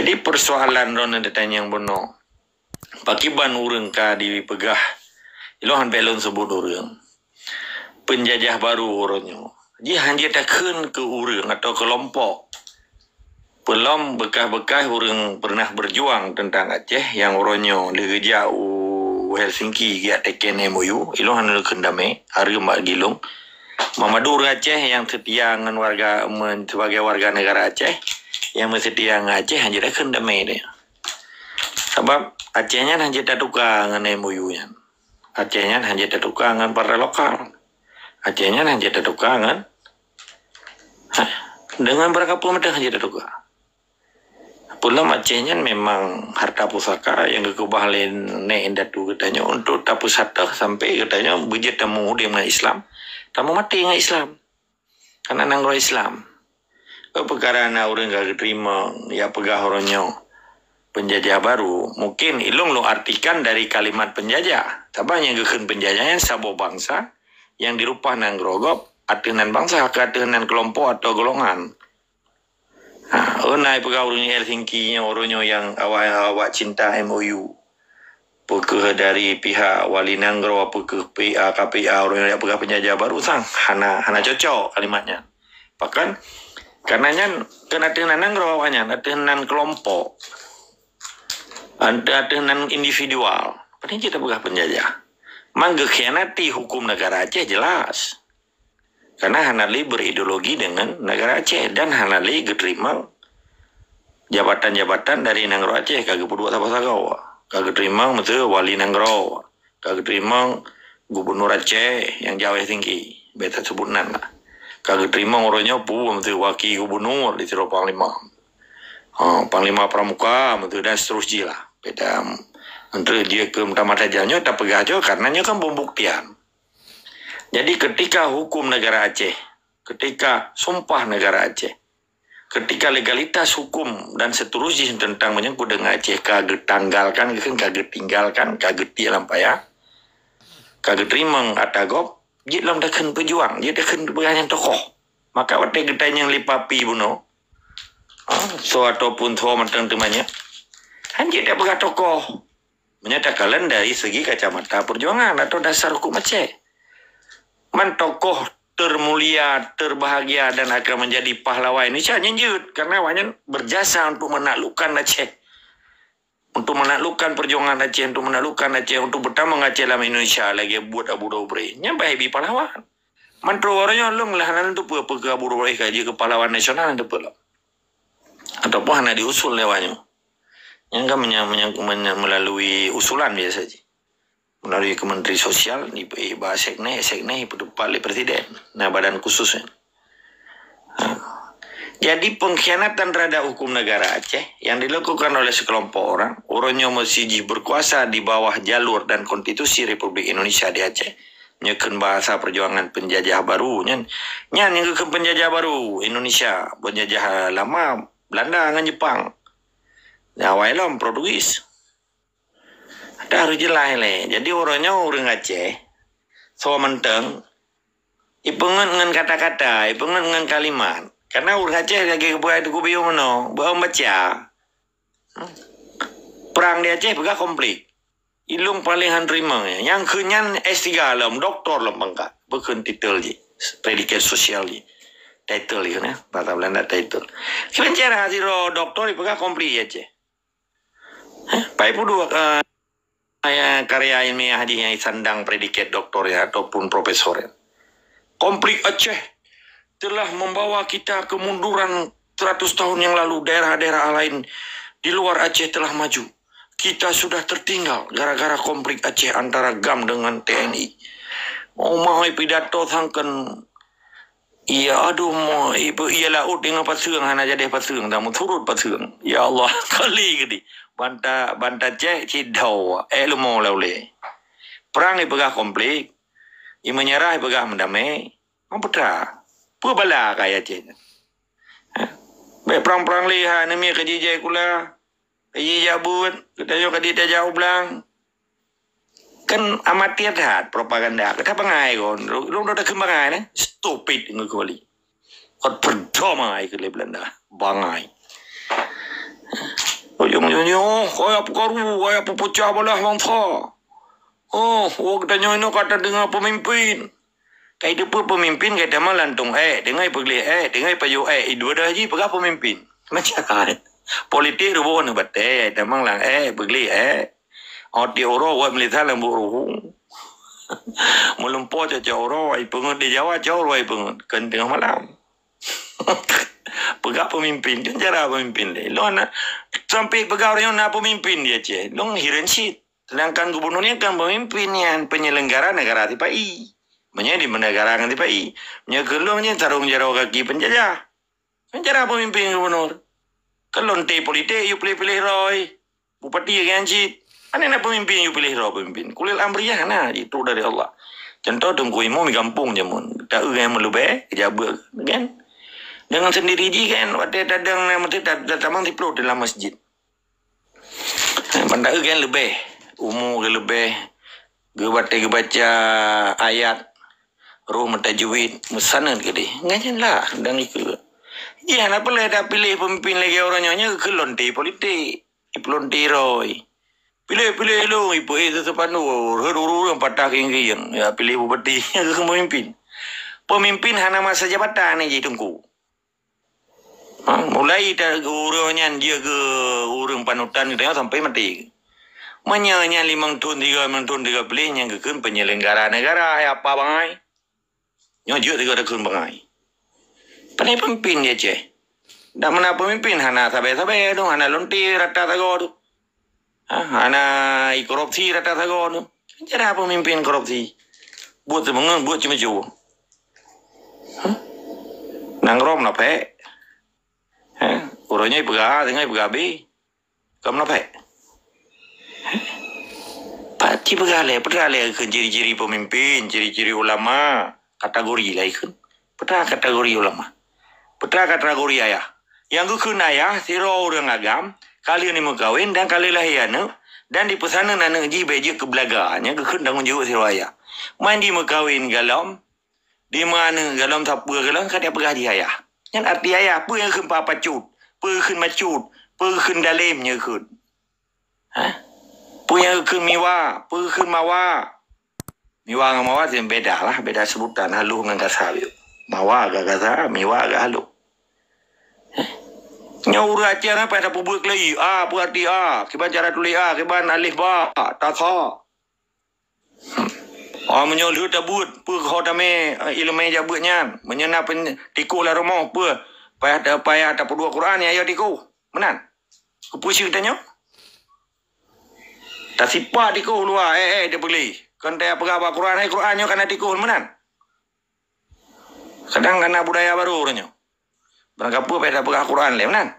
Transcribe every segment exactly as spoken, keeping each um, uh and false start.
Di persoalan droeneuh tanyong bunoe, pakiban ureuëng ka dipeugah, ilôn han bèk lôn sebut ureuëng, peunjajah baru uroe nyoe. Jih han jeuet takheun keu ureuëng atau keulompok. Peulom bekas-bekas ureuëng pernah berjuang tentang Aceh nyang uroe nyoe lheueh geujak u Helsinki geujak teken M O U, ilôn hana lôn kheun damé, hareuem bak gilong. Meumadu ureuëng Aceh nyang seutia ngon warga, men-, sebagai warga negara Aceh, nyang meuseutia ngon Aceh han jeuet takheun damé deh. Sabab Aceh nyan han jeuet tatuka ngon M O U nyan. Aceh nyan han jeuet tatuka ngon partai lokal. Aceh nyan han jeuet tatuka ngon, hah, deungon barang kapeue mantong han jeuet tatuka. Peulom Aceh nyan memang harta pusaka nyang geukeubah lé nèk indatu geutanyoe untuk tapeusatoh sampai geutanyoe beujeuet tamong udeb ngon Islam, tamong maté ngon Islam. Karena nanggroe Islam. Peukara na ureuëng ka geuteurimong, ya peugah uroe nyoe peunjajah baru. Mungkin ilôn lôn artikan dari kalimat peunjajah. Sabab nyang geukheun peunjajah nyan saboh bansa nyang dirupah nanggroe gob ateueh nan bansa, ka ateueh nan keulompok atau golongan. Ha, oh, na peugah ureuëng Helsinki nyoe, uroe nyoe nyang awak, awak cinta M O U. Peu kheueh dari pihak wali nanggroe, peu kheueh P A, K P A, uroe nyoe jak peugah peunjajah baru sang, hana, hana cocok kalimat nyan. Pakon, karena nyan kon ateueh nan nanggroe awak nyan, ateueh nan keulompok. Ateueh, ateueh nan individual. Pane cit tapeugah peunjajah. Mang geukhianati huköm negara Aceh jelas. Karena hana lé berideologi dengan negara Aceh dan hana lé geuteurimong jabatan-jabatan dari nanggroe Aceh, ka geupeuduek saboh sagoe. Ka geuteurimong miseue wali nanggroe, ka geuteurimong gubernur Aceh nyang jaweueb tinggi, beta sebut nan lah. Ka geuteurimong uroe nyoe peue miseue wakil gubernur di sidroe panglima. Ha, panglima pramuka miseue dan seterusnya lah. Beta, entre dia ke mata-mata jalan nyoe tapeugah jo karena nyoe kan pembuktian. Jadi, ketika huköm negara Aceh, ketika sumpah negara Aceh, ketika legalitas huköm dan seterusnya tentang menyangkut dengan Aceh ka geutanggalkan, ka geutinggalkan, ka geutiek lam paya, ka geuteurimong ata gob, jeuet lom takheun peujuang, jeuet takheun peugah nyan tokoh. Maka watèe geutanyong lé Papi bunoe, ah, soe ataupun soe mantong teumanyong, han jeuet tapeugah tokoh. Meunyoe takalon dari segi kacamata perjuangan atau dasar huköm Aceh. Man tokoh termulia, terbahagia dan akan menjadi pahlawan Indonesia nyan jeuet, karena awaknyan berjasa untuk menaklukkan Aceh. Untuk menaklukkan perjuangan Aceh, untuk menaklukkan Aceh, untuk bertambah Aceh dalam Indonesia lagèe buet Abu Dobre. Nyan bah bi pahlawan. Man trok uroe nyoe lom lah hana teupeue peu kheueh Abu Dobre ka jeuet keu pahlawan nasional, hana teupeue lom. Ataupun hana diusul lé awaknyan. Nyan kan menyang, menyang, menyang melalui usulan biasa jih. Melalui Kementerian Sosial, di, di ba seknek, seknek dipeuteupat lé presiden. Nah, badan khusus nyan. Ha. Jadi, pengkhianatan terhadap huköm negara Aceh yang dilakukan oleh sekelompok orang, uroe nyoe meusijih berkuasa di bawah jalur dan konstitusi Republik Indonesia di Aceh, nyoe kheun bahasa perjuangan penjajah baru nyan. Nyan nyang geukheun penjajah baru Indonesia, penjajah lama Belanda ngon Jepang. Awai lom Portugis. Dah harus jelas lé. Jadi, uroe nyoe ureuëng Aceh, soe mantong, ipeungeut ngon kata-kata, ipeungeut ngon kalimat. Karena ureuëng Aceh lagèe geupeugah Teungku Biyeu meunoe, beubaca. Hmm. Perang di Aceh peugah konflik. Ilôn paleng han teurimong, ya. Nyang kheun nyan S tiga lom, doktor lom pangkat. Bukon titel jih, predikat sosial jih. Titel jih, ya. Bahasa Belanda titel. Kira-kira sidroe doktor dipeugah konflik di Aceh. Hah? Pai peuduek, eh, karya ilmiah jih nyang disandang predikat doktor ya, ataupun profesor ya. Konflik Aceh telah membawa kita kemunduran seratus tahun yang lalu, daerah-daerah lain di luar Aceh telah maju. Kita sudah tertinggal gara-gara konflik Aceh antara GAM dengan T N I. Oh, mahai pidato sangken. Iya, aduh, mo, ibu, iya laôt deungon paseueng, hana jadi paseueng, dah meusurot paseueng. Ya Allah, kali geude. Banta, banta cek, cidau, eh, leumo laulé. Perang ipeugah konflik, imenyerah ipeugah meudamé. Meupeue tra? Peue bala kaya cek nyan? Hah? Bèk prang-prang lé ha, neumie ka jijai kula, ka jijak buet, geutanyoe ka jijak u blang. Kan amatir that propaganda. Ka bangai kon. Lôn dah takheun bangai neh. Stupid ngon kali. Kot peudoman ai keu lé Belanda. Bangai. Dong nyoe, kaya peukaru, kaya peupeucah balah bansa. Oh, oh, geutanyoe inoe ka tadeungoe peumimpin. Kai teupeu peumimpin, kai tamong lantong ék, deungai peugleh ék, deungai pajoh ék, iduadah jih peugah peumimpin. Macam politik ruboh neubatée, tamong lam ék, peugleh ék. Oti uroe wat meulisa lam buet ruhu. Meulumpo cocok uroe, ai peungeut di Jawa, cok uroe ai peungeut. Kan teungoh malam. Peugah peumimpin, kan cara peumimpin lé. Lôn na, sampai peugah ureuëng na peumimpin di Aceh. Lôn hireuen cit. Sedangkan gubunur nyan kan pemimpin nyan, penyelenggara negara sipai. Meunyoe di negara ngon sipai. Meunyoe keu lôn nyan sarong jaroe kaki penjajah. Nyan cara pemimpin gubunur. Keu lôn té politik, yue piléh-piléh roe. Bupati nyan cit. Aneuëk na pemimpin yue piléh roe pemimpin. Ulil amri nyan hana, jitrok dari Allah. Contoh Teungku Imum di gampông jameun. Ta-eu nyang meuleubeh, jabeuk kan. Dengan sendiri jih kan, watée tadong na meuti ta-, ta-, tamong siplôh dalam masjid. Ban ta-eu kan leubeh, umu geuh leubeh, geuh watée geubaca ayat, roh meutajwid, meusaneut keudeh. Ngon nyan lah, dan ikeu. Jih hana peureulée tapiléh peumimpin lagée uroe nyoe, nyoe keu lonte politik, ipeulontéroi. Piléh-piléh lôn, ipeuék seupanu, rhot ureuëng patah gieng-gieng. Ya, piléh bupati, nyan keu peumimpin. Peumimpin hana masa jabatan jih Teungku. Ha, mulai ta-, ureuëng nyan jeuet keu ureuëng panutan geutanyoe sampai maté. Meunyoe nyan limong thon tiga, limong thon tiga piléh nyang geukheun penyelenggara negara, hai apa bangai? Nyoe jeuet tiga takheun bangai. Pane peumimpin di Aceh? Dak meunan peumimpin hana sabe-sabe tu, hana lonte rata sagoe tu. Ha, hana ikorupsi rata sagoe tu. Cara peumimpin korupsi? Buet seumeungeut, buet ceumeucue. Ha? Nanggroe meunafék. Ha? Uroe nyoe ipeugah, teungoh ipeugah abéh. Ka meunafék. Ha? Pat jipeugah lé, peugah lé keu ciri-ciri peumimpin, ciri-ciri ulama, kategori lé kheun. Peugah kategori ulama. Peugah kategori ayah. Nyang geukheun ayah sidroe ureuëng agam, ka lheueh meukawen dan ka lheueh lahé aneuëk, dan dipeusaneut aneuëk jih bék jeuet keu beulaga. Nyang geukheun tanggong jaweueb sidroe ayah. Man jimeukawen galom, dimeuaneuëk galom, sapeue galom, ka jipeugah jih ayah. Nyan arti ayah, peue nyang geukheun pa-, pacut, peue geukheun macut, peue geukheun dalem nyang geukheun. Ha? Peue nyang geukheun miwa, peue geukheun mawa. Miwa ngon mawa beda lah, beda sebutan, halôh ngon gasa. Mawa agak gasa, miwa agak halôh. Ha? Nyoe ureuëng Aceh nyan payah tapeubuet keulai, a, peue arti a, kiban cara tuléh a, kiban alif ba, ta tha. Oh, meunyoe lheueh tabuet, peue ho tamé, eh, ileumé jak beuet nyan? Meunyoe na pen-, tikoh lam rumoh, peue payah ta-, payah tapeuduek Quran nyang ayo tikoh? Meunan. Keupeue cit tanyoe? Tasipak tikoh luwa, eh, eh, tapeugah. Kon tapeugah bak Quran, hai Quran nyoe kana tikoh meunan. Kadang kana budaya baru uroe nyoe. Barangkapeue payah tapeugah Quran lé meunan.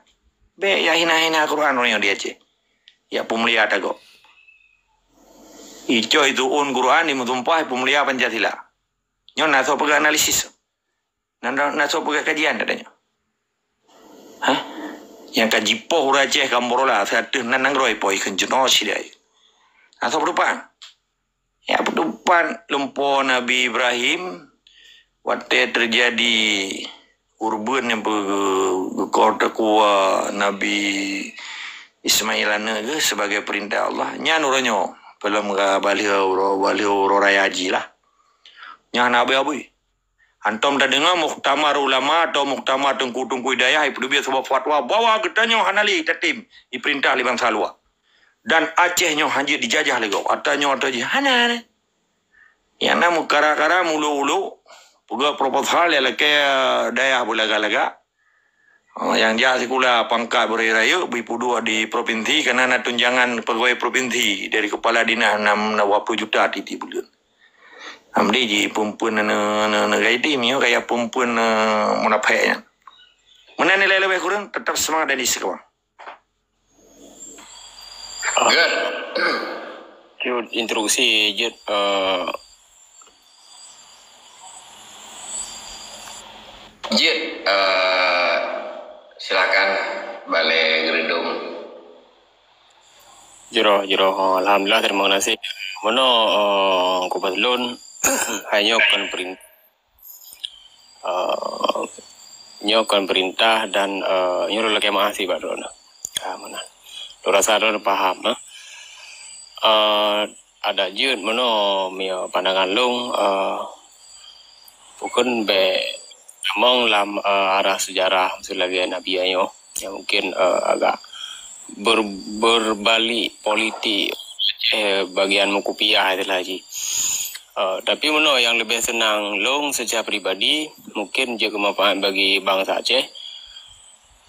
Bék ya hina-hina Quran uroe nyoe di Aceh. Ya peumulia tagoe. Icok itu un Quran dimeusumpah peumulia Pancasila. Nyoe na soe peugah analisis. Na, na, na soe peugah kajian katanya. Hah? Nyang ka jipoh ureuëng Aceh ka Morola, siateueh nan nanggroe ipoh ikheun jinoe sidai. Na soe peudumpan? Ya, peudumpan lumpo Nabi Ibrahim, watée teujadi ureubeuen nyang peu-, geukoh teukuwa Nabi Ismail aneuëk geuh sibagai peurintah Allah. Nyan uroe nyoe, peulom ka balheueh uroe, balheueh uroe raya jih lah. Nyan hana abui-abui. Hantom tadeungoe muktamar ulama atau muktamar teungku-teungku hidayah ipeuteubiet saboh fatwa bahwa geutanyoe hana lé tatem ipeurintah lé bansa luwa. Dan Aceh nyoe hanjeuet dijajah lé gob. Ata nyoe ata jih hana, hana. Nyang na meukara-kara, meulok-ulok, peugah proposal nyang lakée dayah beulagak-lagak. Oh, nyang jak sikula pangkat beuraya-raya, beuipuduek di propinsi, kana na tunjangan pegawai propinsi dari kepala dinas enam, enam puluh juta tiep-tiep buleuen. Amdi ji peumpun ne, ne, ne gaiti mio kaya peumpun ne munafék nyan. Meunan nilai lebih kurang, tetap semangat dan istiqamah. Good. Jeuet instruksi, jeuet, eh, jeuet, eh, silakan Balai Gerendong. Jroh, jroh. Alhamdulillah, terima kasih. Meunoe, eh, kupeulon, hai nyoe kon perin-, eh, nyoe kon peurintah dan, eh, nyoe lakée meu'ah sih bak droeneuh. Ah, meunan. Rasa droe paham, eh. Eh, adak jeuet meunoe, meunyoe pandangan lôn, eh, bukon bèk tamong lam, eh, arah sejarah seulagèe Nabi nyoe, nyang mungkin, eh, agak ber-, berbalik politik, eh, bagian meukupiah istilah jih. Eh, tapi meunoe nyang leubeh seunang lôn secara pribadi, mungkin jeuet keu manfaat bagi bansa Aceh.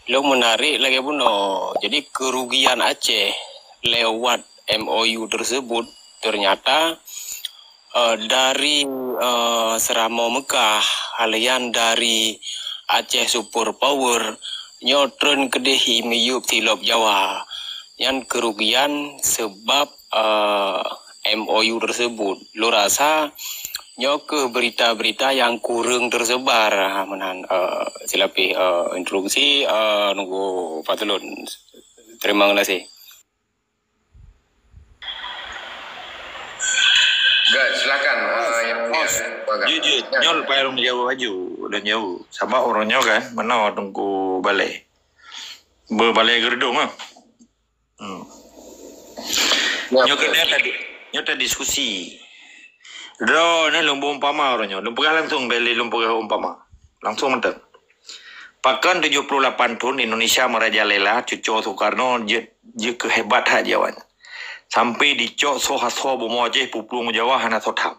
Lôn meunarek lagèe bunoe. Jadi, kerugian Aceh lewat M O U tersebut ternyata, eh, dari, eh, Seuramoe Meukah, haleue nyan dari Aceh Super Power, nyoe treun keudeh i miyueb silop Jawa. Nyan kerugian sebab, eh, M O U tersebut. Lôn rasa nyoe keuh berita-berita nyang kureueng tersebar, ha, meunan, eh, silapeh, eh, introduksi, eh, Teungku Fazlon. Terima kasih. Guys, silakan. Eh, yang punya. Bos, jujur, nyoe lepas ureueng jaweueb aju, dan jaweueb. Sabab ureueng nyoe kan, meunoe Teungku Balè. Beubalè geureudong ah. Hmm. Ya, nyoe betul. Keuneuk tadi, nyoe tadi diskusi. Droeneuh lôn beu umpama uroe nyoe. Lôn peugah langsung, bèk lé lôn peugah umpama. Langsung mantong. Pakon tujoh puluh lapan thon Indonesia meurajalela, cucoe Soekarno jeuet, jeuet keu hebat that jih awaknyan. Sampai dicok soe asoe bumoe Aceh peuplueng Jawa hana soe tham.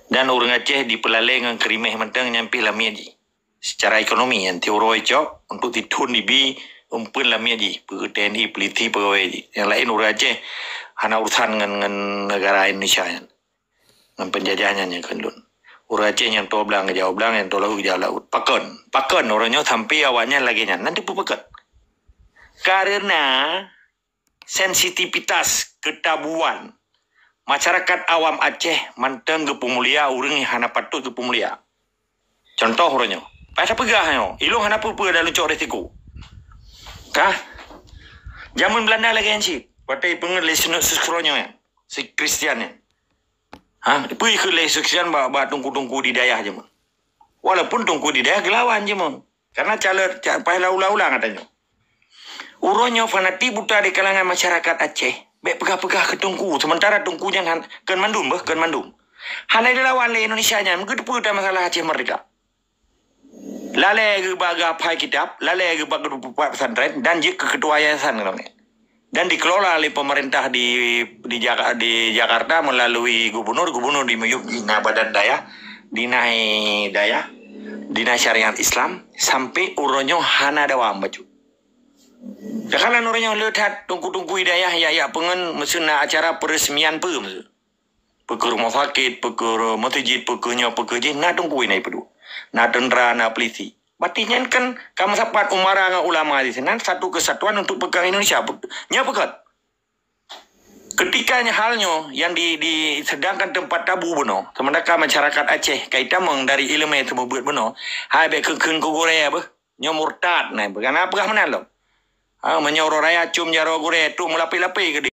Dan ureueng Aceh dipeulalè ngon keurimeh mantong nyang pih lamiet jih. Secara ekonomi nyan, tiep uroe cok, untuk tithon dibi eumpeuen lamiet jih, peue T N I, polisi, pegawai jih. Nyang laén ureueng Aceh hana urusan ngon, ngon negara Indonesia nyan. Ngon penjajah nyan nyang kheun lôn. Ureueng Aceh nyang toe blang geujaweueb blang, nyang toe laôt geujaweueb laôt. Pakon? Pakon uroe nyoe sampai awaknyan lagèe nyan? Nan teupeue pakon? Karena sensitivitas, keutabuan masyarakat awam Aceh mantong geupeumulia ureueng nyang hana patôt geupeumulia. Contoh uroe nyoe, payah tapeugah nyoe, ilôn hana peue-peue dan lôn cok resiko. Kah? Jameun Beulanda lagèe nyan cit, watèe ipeungeut lé si Nat Sus Kroenyo nyan, si Kristian nyan. Ha, peue ikheun lé si Kristian bak, bak teungku-teungku di dayah jameun. Walaupun teungku di dayah geulawan jameun. Karena calon, ca-, payah ulang-ulang gata nyoe. Uroe nyoe fanatik buta di kalangan masyarakat Aceh. Bèk peugah-peugah keu teungku, sementara teungku nyan han-, kheun mandum beuh, kheun mandum. Hana dilawan lé Indonesia nyan, meukeue teupeue masalah Aceh Merdeka. Lalè geuba geuhafai kitab, lalè geuba geuduek peupat pesantren, dan jeuet keu ketua yayasan keunoe. Dan dikelola lé pemerintah di, di Jaka-, di Jakarta melalui gubernur, gubernur di miyueb jih na badan dayah, dinas dayah, dinas syariat Islam, sampai uroe nyoe hana dawam bacut. Kadang uroe nyoe le that teungku-teungku di dayah jak-jak peungeut, meuseue na acara peresmian peue meuseue. Peue keuh rumoh sakét, peue keuh meuseujid, peue keuh nyoe, peue keuh jih, na teungku na ipeuduek. Na teuntra, na polisi. Berarti nyan kan ka meusapat umara ngon ulama di sinan satu kesatuan untuk peugah Indonesia. Nyoe peugah. Ketika hal nyoe yang di, di, sedangkan teumpat tabu bunoe, sementara masyarakat Aceh ka itamong dari ileumèe seumeubeuet bunoe, hai bèk kheun-kheun keu gurèe beuh. Nyoe murtad nyan, peugah na peugah meunan lom. Ha, meunyoe uroe raya com jaroe gurèe, trok meulapéh-lapéh keudéh.